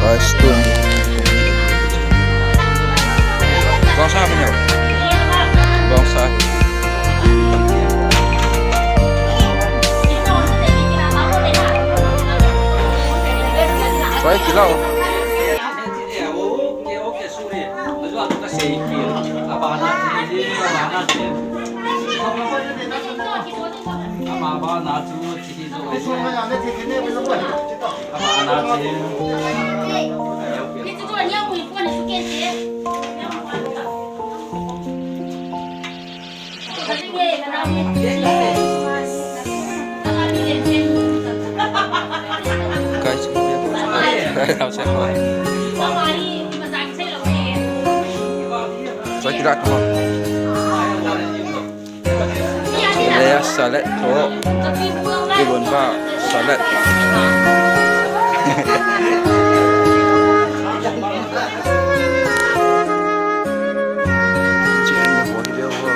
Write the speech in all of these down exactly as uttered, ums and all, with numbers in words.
Guys, tun. Bangsa punya. Bangsa. Baik, kilau. Guys, guys, guys. Saya kira kamu. Leia salad to. Ibon ba salad. Chicken ni bo hi bo.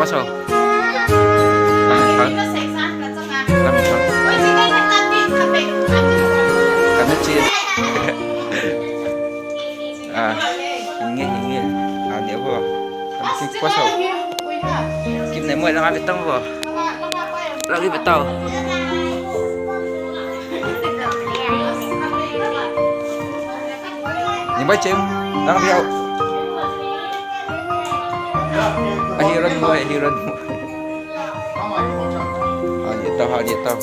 Pasal. Lamithang. Lamithang. Kana chi. Ah, hinge, hinge. Ah, ni bo. Kana chi pasal. Kim ne mo lang abi tang bo. Lagi betul. Ni bai chem, lang biau. Ahiran mo, ahiran mo. Ha, ni tau, ha, ni tau.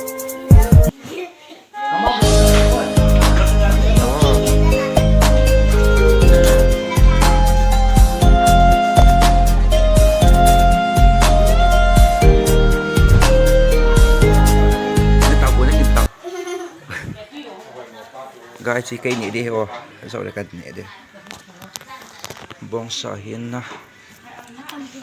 Guys, chi kei ni de ho. Sao le kan ni de. Bongsa hin na.